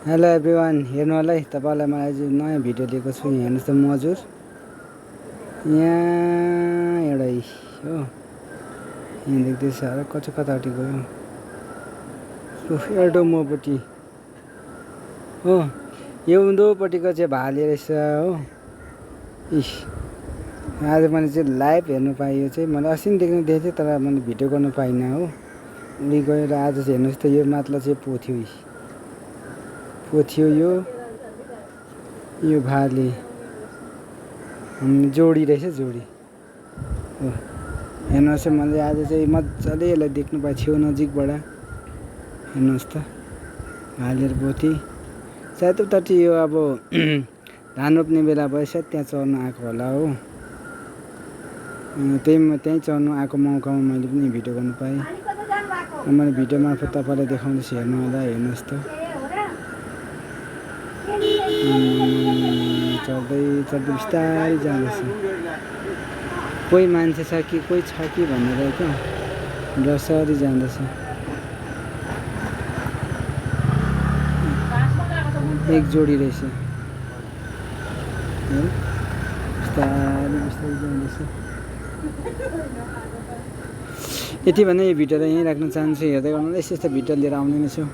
Hello everyone, हेर्नु होला है तपाईँलाई म आज नयाँ भिडियो लिएको छु। हेर्नुहोस् त मजुर यहाँ एउटै हो, यहाँ देख्दैछ कता कतापट्टि गयो एउटा मपट्टि हो, यो उँधोपट्टिको चाहिँ भाले रहेछ हो। इस आज मैले चाहिँ लाइभ हेर्नु पाएँ। यो चाहिँ मैले अस्ति देख्नु थिएँ तर मैले भिडियो गर्नु पाइनँ हो। उही गएर आज चाहिँ हेर्नुहोस् त यो माथला चाहिँ पोथ्यो यो भाले जोडी रहेछ जोडी हो। हेर्नुहोस् त मैले आज चाहिँ मजाले यसलाई देख्नु पाएँ छेउ नजिकबाट। हेर्नुहोस् त भाले र पोथी सायद उतापट्टि यो अब धान रोप्ने बेला भयो सायद त्यहाँ चढ्नु आएको होला हो। त्यहीँ चढ्नु आएको मौकामा मैले पनि भिडियो गर्नु पाएँ। मैले भिडियो मार्फत तपाईँलाई देखाउँदैछु, हेर्नु होला। हेर्नुहोस् त चढ्दै चढ्दै बिस्तारै जाँदैछ। कोही मान्छे छ कि कोही छ कि भनेर क्या डसरी जाँदैछ। एक जोडी रहेछ, बिस्तारै बिस्तारै जाँदैछ। यति भने यो भिडियोलाई यहीँ राख्न चाहन्छु। हेर्दै गर्नु यस्तो भिडियो लिएर आउने नै छु।